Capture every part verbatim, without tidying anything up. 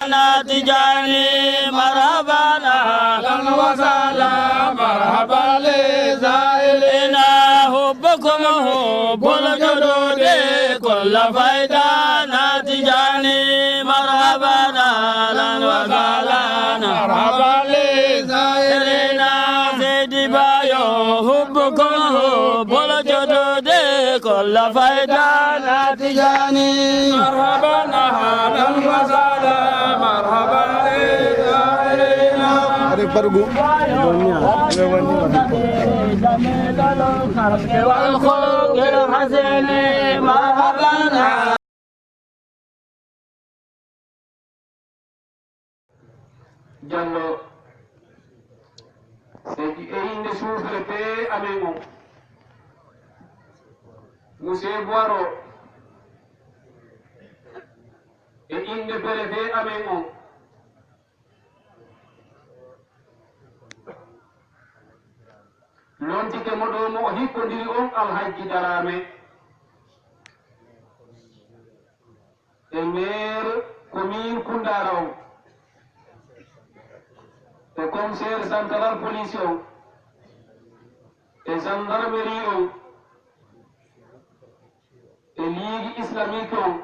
Tijani, marhaban, ahlan wa sahlan, marhaban li za'irina. Hubbukum hubbul jududi kulla faydana Tijani, marhaban, ahlan wa sahlan, marhaban li za'irina. Seydi Bayo, hubbukum hubbul jududi kulla faydana Tijani. Marhaban, ahlan wa sahlan, marhaban. Are barugo. Wal khulqil hasani, marhaban. Jallo, seydi, e innde sous-préfet amen on, Monsieur Boiro, e innde préfet amen on, lontike mo ɗo mo o hikkondiri on, Alhajji Darame. E maire commune Koundara on, e commissaire central police on, e gendarmerie on, e ligue islamique on,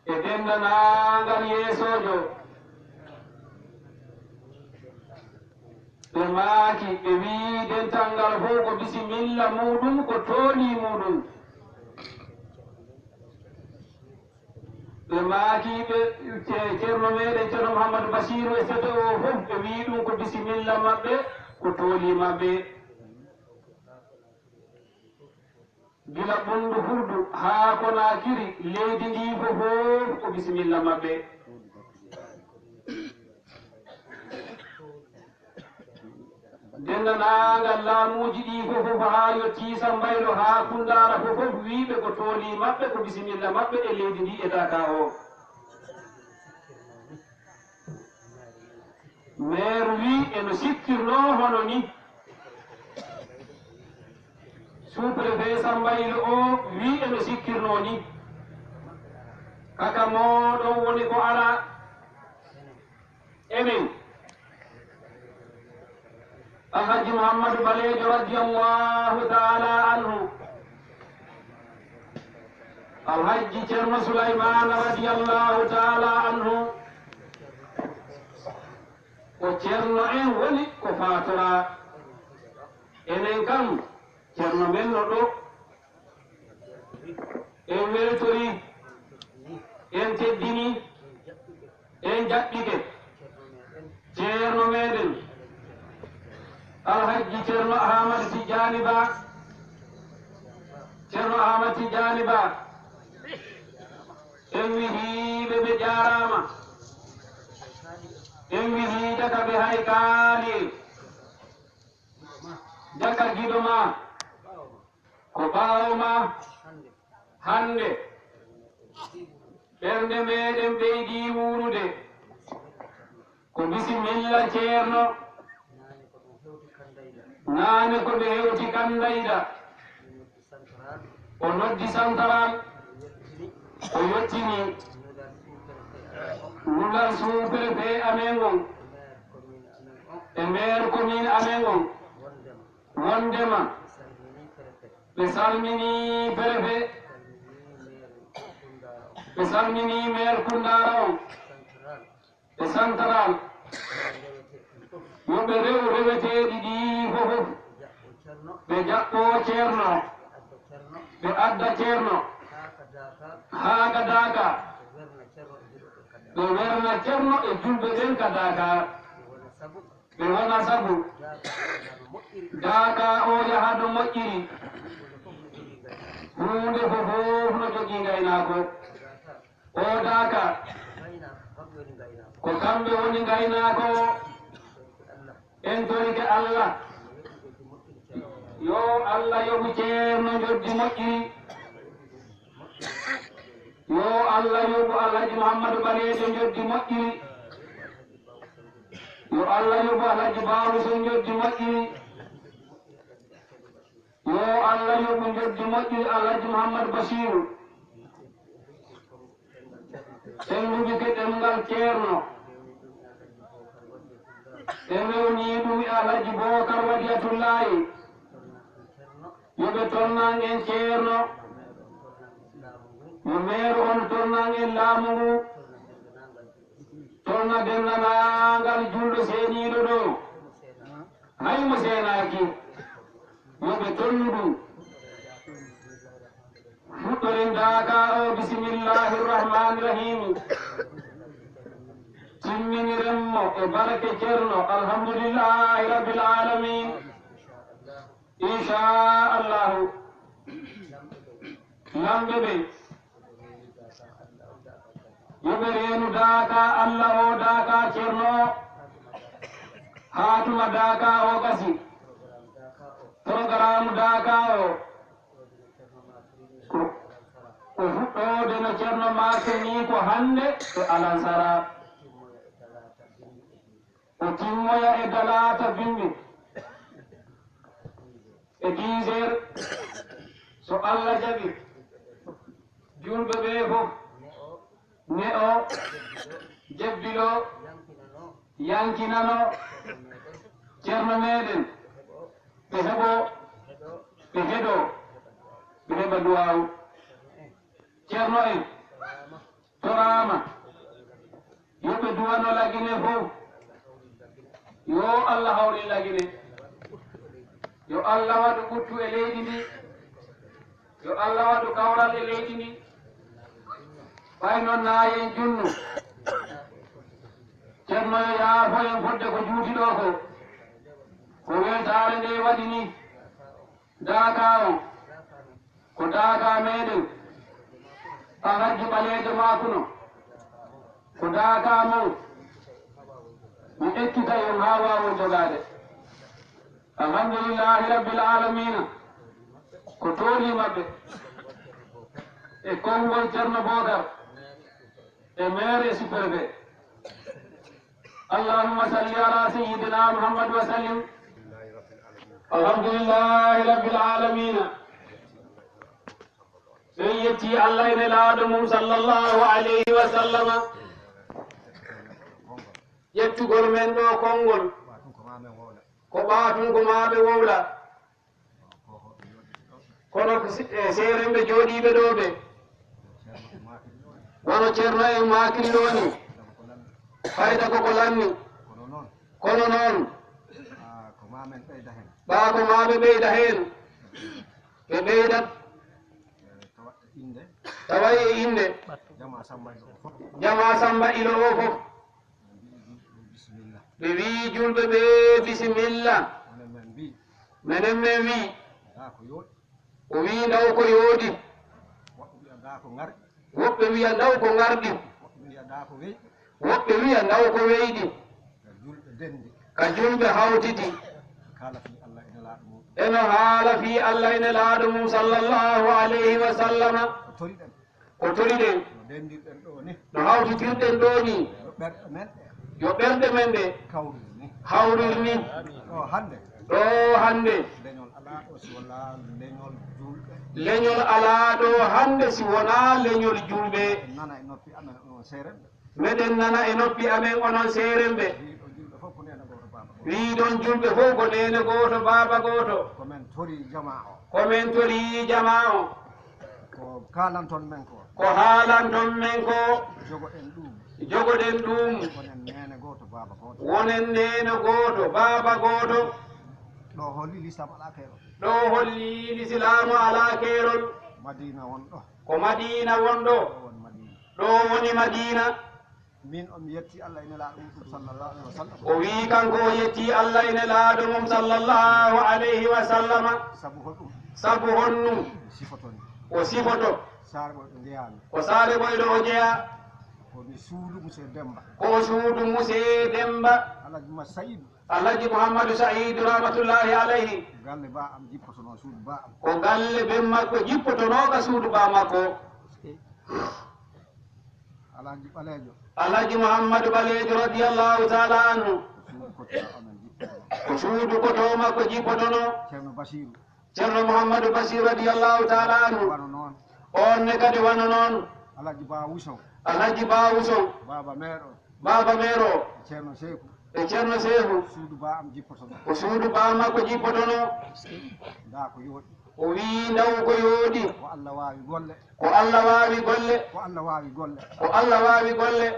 e denndaangal yeesoojo. Ɓe maaki, ɓe wi'i dental ngal fof ko bisimilla muuɗum, ko tooli muuɗum. Ɓe maaki, ɓe ce-, Ceerno meeɗen, Ceerno Mouhamadou Bachirou e C T O fof, ɓe wi'i ɗum ko bisimilla maɓɓe, ko tooli maɓɓe. Gila Ɓunndu Furdu haa Konaakiri, leydi ndi fof fof ko bisimilla maɓɓe. Denndaangal laamuuji ɗi fof fof haa yottii Sambaylo haa Kunndaara fof fof, wiiɓe ko tooli maɓɓe, ko bisimilla maɓɓe e leydi ndi e Daaka o. Maire wi eno sikkirnoo hono ni. Sous-préfet Sambaylo o wi eno sikkirnoo ni. Kaka mooɗon woni ko alaa. Emin. Alhaji Mouhamadou Balejo radiyallahu ta'ala anhu. Alhaji Ceerno Sulaymana radiyallahu ta'ala anhu. Ko ceerno en woni ko faatoraa. Enen kam, ceerno men no ɗo. En weltori, en teddini, en jaɓɓike. Ceerno meɗen, Alhaji Ceerno Ahmad Tijjani Ba, Ceerno Ahmad Tijjani Ba, en wihiiɓe ɓe jaaraama. En wihii jaka ɓe hay kaali. Jaka giɗo ma, ko ɓaawo ma. Hannde, ɓernde meɗen ɓeydii wuurude. Ko bisimilla, Ceerno. Naane ko ɓe hewti Kandayda. O noddi santaral. O yettini. Nulal sous-préfet amen on. E maire commune amen on. Wondema. Ɓe salmini préfet. Ɓe salmini maire Koundara on. E santaral. Yo ɓe rew reweteeɗi ɗi fof. Ɓe jaɓɓo Ceerno. Ɓe adda Ceerno. Haa ka Daaka. Ɓe werna Ceerno e julɓe ɓen ka Daaka. Ɓe wona sabu. Daaka o yaha no moƴƴiri. Huunde fof fof no jogii ngaynaako. O Daaka, ko kamɓe woni ngaynaako o. En torike Allah. Yo Allah yoɓu Ceerno njoddi moƴƴiri. Yo Allah yoɓu Alhaji Mouhamadou Balejo njoddi moƴƴiri. Yo Allah yoɓu Alhaji Baalu Sow njoddi moƴƴiri. Yo Allah yoɓu njoddi moƴƴiri Alhaji Mouhamadou Bachirou. Ceerno. Ɓe rewnii ɗum e Alhaji Bookar Wadiyatullaahi. Yo ɓe tolnan en Ceerno. Yo meeru on tolnan en laamu ngu. Tolna denndaangal julɓe seeniiɗo ɗo. Hay mo seenaaki. Yo ɓe tolnu ɗum. Fuɗɗoren daaka o, bismillahir rahmanir rahim. Timminiren mo e barke Ceerno, alhamdulillahi rabbil alamin. Insha Allahu, lamɓe ɓe, yo ɓe reenu daaka Alla o, daaka Ceerno o. Haa tuma daaka o gasi, programme daaka o, ko, ko fuɗɗoode no Ceerno maaki ni ko hannde e alansara. O timmoya e dalaata bimbi e dix heures, so Alla jaɓi, julɓe ɓe fof ne o jebbilo yankinano Ceerno meɗen, ɓe heɓo, ɓe heɗo, ɓe heɓa duwaawu. Ceerno en, toraama. Yo ɓe duwano Lagine fof. Yo Alla hawrin Lagine. Yo Alla waɗu ɓuttu e leydi ndi. Yo Alla waɗu kawral e leydi ndi. Ɓay noon naayen junnu. Ceerno yo yaafo en fodde ko juuti ɗo ko. Ko weltaare nde waɗi ni. Daaka o, ko daaka meɗen. Alhaji Ɓaleejo Maakuno, ko daaka mo. Mi ekkitay on haa waawon jogaade. Alhamdulillahi rabbil alamina. Ko tooli maɓɓe e konngol Ceerno Bookar e maire e sous-préfet. Allahumma salli ala sayyidina Muhammad wa sallim. Alhamdulillahi rabbil alamina. En yetti Allah e Nelaaɗo mum sallallahu alayhi wa sallama. Yettugol men ɗo konngol ko ɓaatum ko maa ɓe wowla. Kono ko si-, e seerenɓe jooɗiiɓe ɗo ɓe, wano Ceerno en maakirnoo ni, fayda ko ko lanni. Kono noon, ɓaa ko maa ɓe ɓeyda heen, ɓe ɓeydat. Tawa e innde. Jamaa Samba ilo o fof. Ɓe wii julɓe ɓe, bisimilla. Menen men wii, o wii ndaw ko yooɗi. Woɓɓe wiya ndaw ko ngarɗi. Woɓɓe wiya ndaw ko weyɗi. Ka julɓe hawtiti. Eno haala fii Allah e Nelaaɗo mum sallallahu alayhi wa sallama. Ko toriɗen. No hawtitirɗen ɗo ni. Yo ɓerɗe men ɗe. Hawrir ni. Ɗo hannde. Leñol alaa ɗo hannde si wonaa leñol julɓe. Meɗen nana e noppi amen onon seerenɓe. Wii ɗon julɓe fof ko neene gooto, baaba gooto. Ko men torii jamaa o. Ko haalanton men ko. Jogoɗen ɗum. Jogoɗen ɗum. Wonen neene gooto, baaba gooto. Wonen neene gooto, baaba gooto. Ɗo holli lislaam alaa keerol. Ɗo holli lislaamu alaa keerol. Madiina won ɗo. Ko Madiina won ɗo. Ɗo woni Madiina. Min o mi yetti Allah e Nelaaɗo mum sallallahu alayhi wa sallam. O wii kanko o yetti Allah e Nelaaɗo mum sallallahu alayhi wa sallama. Sabu honɗum? Sabu honɗum? Mi sifoto ni. O sifoto. Saare Ɓoyɗo njeyaami. Ko Saare Ɓoyɗo o jeyaa. Ko mi suudu Muse Demba. Ko suudu Muse Demba. Alhaji Ma Sayidu. Alhaji Muhammadu Sayidu rahmatullahi alayhi. Galle ba am jippotono suudu ba am. Ko galle ben makko jippotono ka suudu ba makko. Alhaji Ɓaleejo. Alhaji Muhammadu Ɓaleejo radiyallahu taala anhu. Ko suudu koto amen jippotono. Ko suudu koto makko jippotono. Ceerno Basiru. Ceerno Muhammadu Basiru radiyallahu taala anhu. Wano noon. On ne kadi wano noon. Alhaji Ba Wuso. Alhaji Baawu Sow. Baaba meer o. Baaba meer o. E Ceerno Seeku. E Ceerno Seeku. Suudu ba am jippotono. Ko suudu ba makko jippotono. Ndaa ko yooɗi. O wii ndaw ko yooɗi. Ko Allah waawi golle. Ko Allah waawi golle. Ko Allah waawi golle. Ko Allah waawi golle.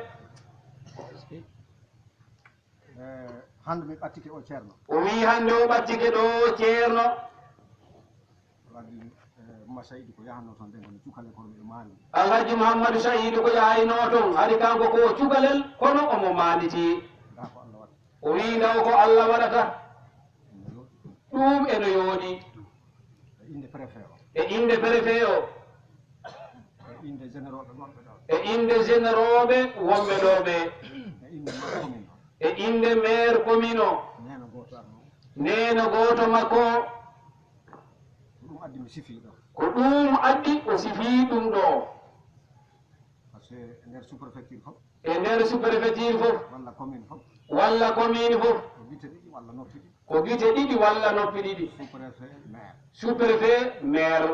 Eh, hannde mi ɓattike o Ceerno. O wii hannde o ɓattike ɗo Ceerno. Wadde, eh, Mouhammad Saïd ko yahanno toon ɓen kono cukalel kono ɓe maandi. Alhaji Mouhamadou Saïd ko yahaynoo toon, hari kanko ko cukalel kono omo maanditi. Ndaa ko Allah waɗata. O wii ndaw ko Allah waɗata. Ɗum eno yooɗi. E innde préfet o. E innde préfet o. E innde généraux ɓe wonɓe ɗo. E innde généraux ɓe wonɓe ɗo ɓe. E innde maire commune o. E innde maire commune o. Neene gooto arno. Neene gooto makko. Ko ɗum addi mi sifii ɗo. Ko ɗum addi o sifii ɗum ɗo. Parce que e nder sous-préfecture fof. E nder sous-préfecture fof. Walla commune fof. Walla commune fof. Ko gite ɗiɗi walla noppi ɗiɗi. Ko gite ɗiɗi walla noppi ɗiɗi. Sous-préfet, maire. Sous-préfet, maire.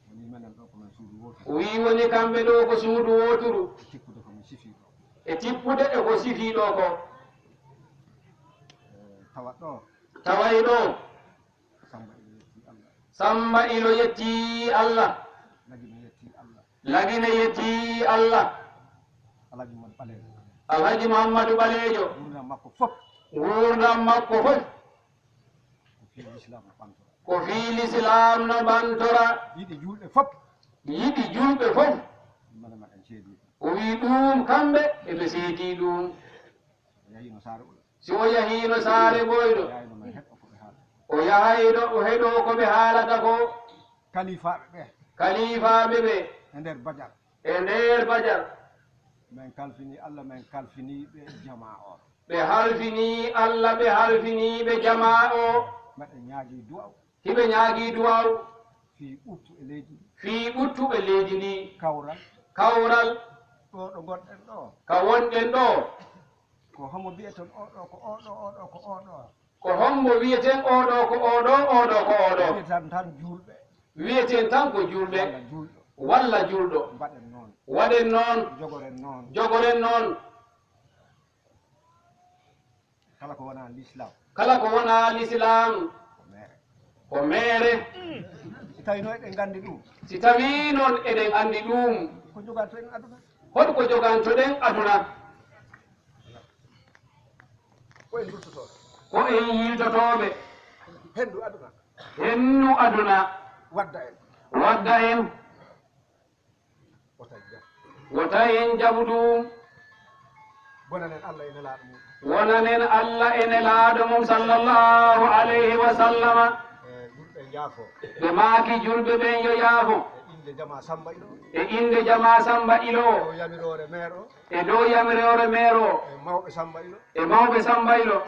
Woni menen ɗo ko men suudu wooturu. O wii woni kamɓe ɗo ko suudu wooturu. E tippude ko mi sifii ɗo. E tippude e ko sifii ɗo ko. Eh, tawa ɗo. Tawa e ɗo. Samba ilo yetti Allah. Samba ilo yetti Allah. Lagine yetti Allah. Lagine yetti Allah. Alhaji Mouhamadou Ɓaleejo. Alhaji Mouhamadou Ɓaleejo. Nguurndam makko fof. Nguurndam makko fof. Ko fii Lislaam no ɓantora. Ko fii Lislaam no ɓantora. Yiɗi juulɓe fof. Yiɗi juulɓe fof. Mana maɗen ceedi. O wii ɗum kamɓe eɓe seedii ɗum. O yahiino saare Ula. Si o yahiino saare Ɓooyɗo, o yahayno o heɗoo ko ɓe haalata ko. Kalifaaɓe ɓe. Kalifaaɓe ɓe. E nder Bajar. E nder Bajar. Men kalfinii Allah, men kalfinii ɓe jamaa o. Ɓe halfinii Allah, ɓe halfinii ɓe jamaa o. Mbeɗa ñaagii du'aaw. Hiɓe ñaagii du'aaw. Fii ɓuttu e leydi ndi. Fii ɓuttu e leydi ndi. Kawral. Kawral. Ɗo ɗo ngonɗen ɗo. Ka wonɗen ɗo. Ko homo mbi'eten oo ɗo, ko oo ɗo, oo ɗo, ko oo ɗo. Ko hombo wiyeten oo ɗo, ko oo ɗo, oo ɗo, ko oo ɗo. Wiyeten tan juulɓe. Wiyeten tan ko juulɓe. Walla juulɗo. Walla juulɗo. Mbaɗen noon. Waɗen noon. Jogoren noon. Jogoren noon. Kala ko wonaa lislaam. Kala ko wonaa lislaam. Ko meere. Ko meere. Si tawii noon eɗen nganndi ɗum. Si tawii noon eɗen anndi ɗum. Ko jogantoɗen aduna. Hol ko jogantoɗen aduna? Ko en ruttotooɓe. Ko en yiltotooɓe. Henndu aduna. Hennu aduna. Wadda en. Wadda en. Wota en jaɓ. Wota en jaɓu ɗum. Wonanen Allah e Nelaaɗo mum. Wonanen Allah e Nelaaɗo mum, sallallahu alayhi wa sallama. E, juulɓe njaafo. Ɓe maaki juulɓe ɓen yo yaafo. E innde jamaa Samba Ilo. E innde jamaa Samba Ilo. E dow yamiroore meer o. E dow yamiroore meer o. E mawɓe Samba Ilo. E mawɓe Samba Ilo.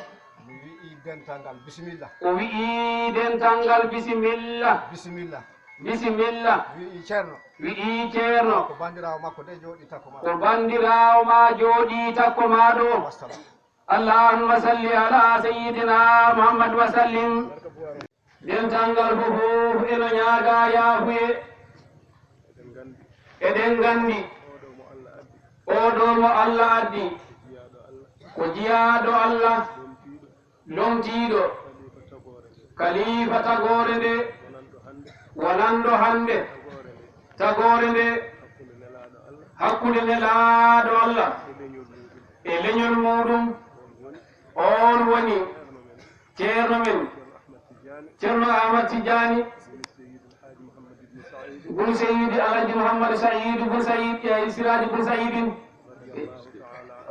Mi wi'i dental ngal bisimilla. O wi'i dental ngal bisimilla. Bisimilla. Bisimilla. Wi'i Ceerno. Wi'i Ceerno. Ko bandiraawo makko de jooɗii takko maa. Ko bandiraawo maa jooɗii takko maa ɗo. Wassalam. Allahumma salli ala sayyidina Muhammad wa sallim. Dental ngal fof eno ñaagaa yaafuye. Eɗen nganndi. Oo ɗo mo Allah addi. Ko jiyaaɗo Allah. Lomtiiɗo. Kalifa tagoore nde. Wonanɗo hannde. Tagoore nde. Hakkunde Nelaaɗo Allah. E leñol muuɗum. Oon woni. Ceerno men. Ceerno Ahmad Tijaani. Bun Seydi Alhaji Muhammad Sa'idu Bun Seydi, eh, Siraaji Bun Seydi.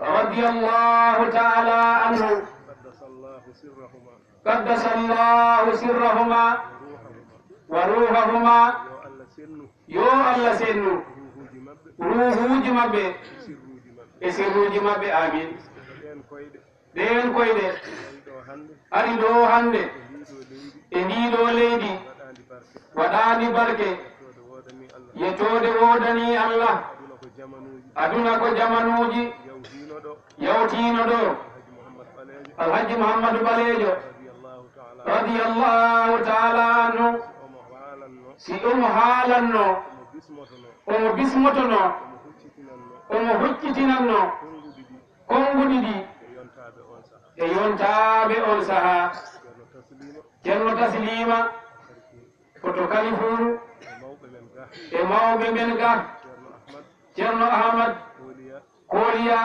Radiyallahu ta'ala anhu. Qaddasallahu sirrahuma wa ruhahuma. Yo Allah sennu. Yo Allah sennu. Ruhuuji maɓɓe. E sirruuji maɓɓe. Amin. Ɗeen koyɗe. Ari ɗo hannde. E ndii ɗoo leydi. Waɗaani barke. Yettoode woodanii Allah. Aduna ko jamanuuji. Yawtiino ɗo. Alhaji Muhammadu Ɓaleejo. Radiyallahu ta'ala anhu. Si omo haalanno. Omo bismotono. Omo huccitinannoo konnguɗi ɗi e yontaaɓe on sahaa. Ceerno Tasliima, foto Kalifuuru, e mawɓe men ga, Ceerno Ahmad Kooliya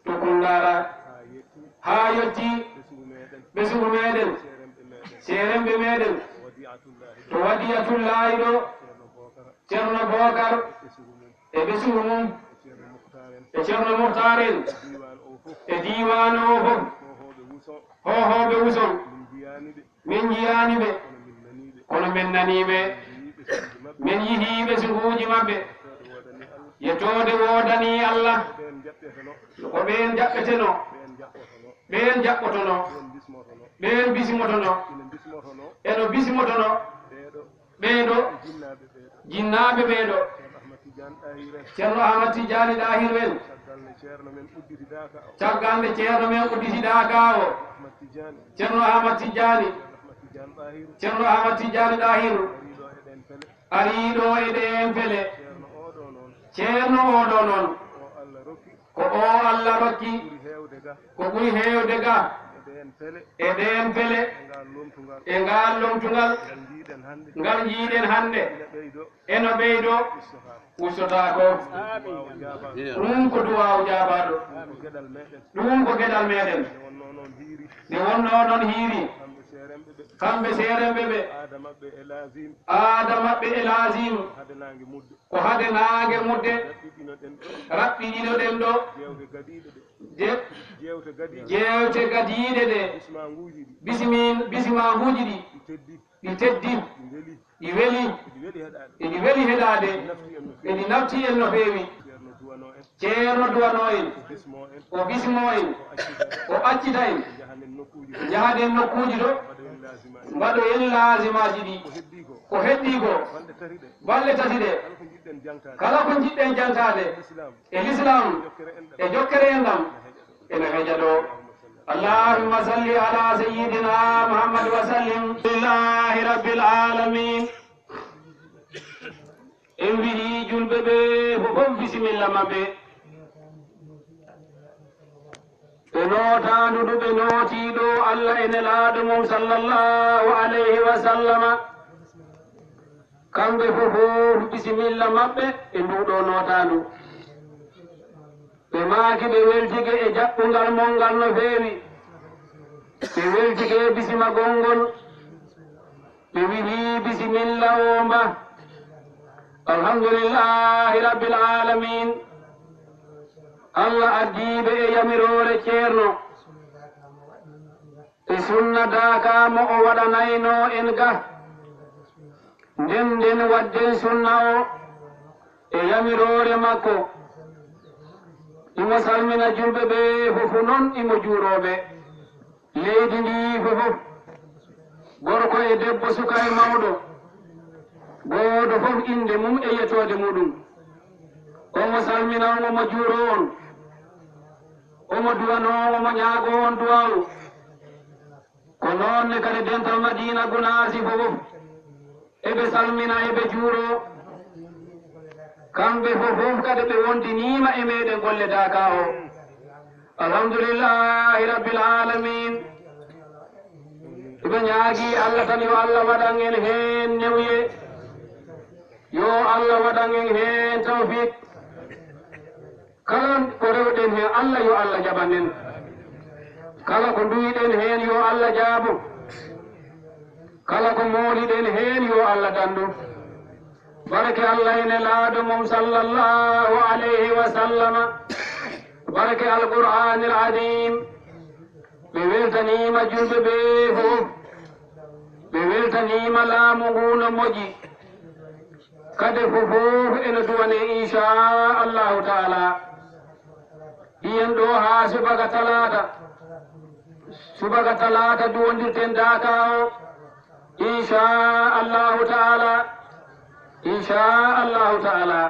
to Kunndaara, haa yettii ɓesngu meeɗen, seeremɓe meeɗen, to Wadiyatullaahi ɗo, Ceerno Bookar e ɓesngu mum, e Ceerno Muhtaar en, e diiwaan o fof, hoohooɓe Wuson, min njiyaani ɓe, kono min nanii ɓe, min yihii ɓesnguuji maɓɓe. Yettoode woodanii Allah, ko ɓeen jaɓɓetenoo, ɓeen jaɓɓotonoo, ɓeen bismotonoo, eno bismotonoo ɓeeɗo, jinnaaɓe ɓeeɗo. Ceerno Ahmad Tijaani Ɗaahiru en, caggal nde Ceerno men udditidaaka o, Ceerno Ahmad Tijaani, Ceerno Ahmad Tijaani Ɗaahiru, arii ɗo e ɗeen pele. Ceerno oo ɗoo noon, ko o Allah rokki ko ɓuri heewde ga e ɗeen pele, e ngaal lomtungal ngal njiiɗen hannde, eno ɓeydoo, ustotaako. Ɗum ko duwaawu jaabaaɗo. Ɗum ko geɗal meeɗen. Nde wonnoo noon hiiri, kamɓe seeremɓe ɓe, aada maɓɓe e laazim, ko hade naange mudde, raɓɓiɗinoɗen ɗo, je-, jeewte gadiiɗe ɗe, bismin-, bisimanguuji ɗi, ɗi teddi, ɗi weli, eɗi weli heɗaade, eɗi nafti en no feewi. Ceerno duwanoo en, o bismoo en, o accita en, njahaɗen nokkuuji to, mbaɗoyen laazimaaji ɗi. Ko heddii ko, balɗe tati ɗe, kala ko njiɗɗen jaŋtaade e Lislaam e jokkere enɗam, ene heja ɗo. Allahumma salli ala sayyidina Muhammad wa sallim. Alhamdulillahi rabbil alamin. En mbiyi julɓe ɓe fof, fof bisimilla maɓɓe. Ɓe nootaandu ndu ɓe nootii ɗo Allah e Nelaaɗo mum sallallahu alayhi wa sallama. Kamɓe fof fof bisimilla maɓɓe e ndu ɗo nootaandu. Ɓe maaki ɓe weltike e jaɓɓungal mon ngal no feewi. Ɓe weltike e bisimagol ngol. Ɓe wiyi bisimilla o mba. Alhamdulillahi rabbil alamin. Allah addiiɓe e yamiroore Ceerno. E sunna daaka mo o waɗanaynoo en ga. Nden nden waɗden sunna o e yamiroore makko. Imo salmina julɓe ɓe fof noon, imo juuroo ɓe. Leydi ndi fof, gorko e debbo, suka e mawɗo, gooto fof innde mum e yettoode muɗum. Omo salmina on, omo juuroo on, omo duwanoo on, omo ñaagoo on duwaawu. Ko noon ne kadi dental Madiina Gunaasi fof, eɓe salmina, eɓe juuroo. Kamɓe fof fof kadi ɓe wondiniima e meeɗen golle daaka o. Alhamdulillahi rabbil alamin. Eɓe ñaagii Allah tan, yo Allah waɗan en heen newye, yo Allah waɗan en heen tawfiq. Kala ko rewɗen heen, Allah yo Allah jaɓan en. Kala ko nduwiɗen heen, yo Allah jaabo. Kala ko mooliɗen heen, yo Allah dandu. Barke Allah e Nelaaɗo mum sallallahu alayhi wa sallama. Barke Alqur'aanil Aziim. Ɓe weltaniima julɓe ɓe fof. Ɓe weltaniima laamu ngu no moƴƴi. Kade fof fof ene duwane, inchaa Allahu taala. Hiyen ɗo haa subaka talaata. Subaka talaata duwondirten daaka o, inchaa Allahu taala. Inchaa Allahu taala.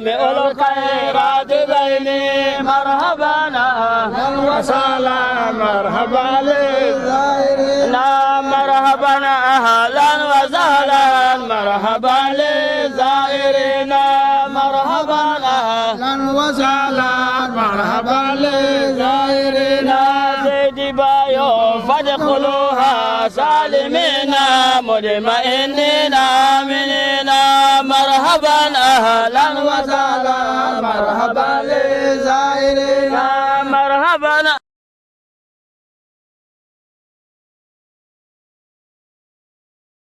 الخيرات زيني، مرحبا أهلا وسهلا، مرحبا للزائرين. مرحبا أهلا وسهلا، مرحبا للزائرين. مرحبا أهلا وسهلا، مرحبا للزائرين. سيدي بايو فادخلوها سالمين مطمئنين آمنين. مرحبا أهلا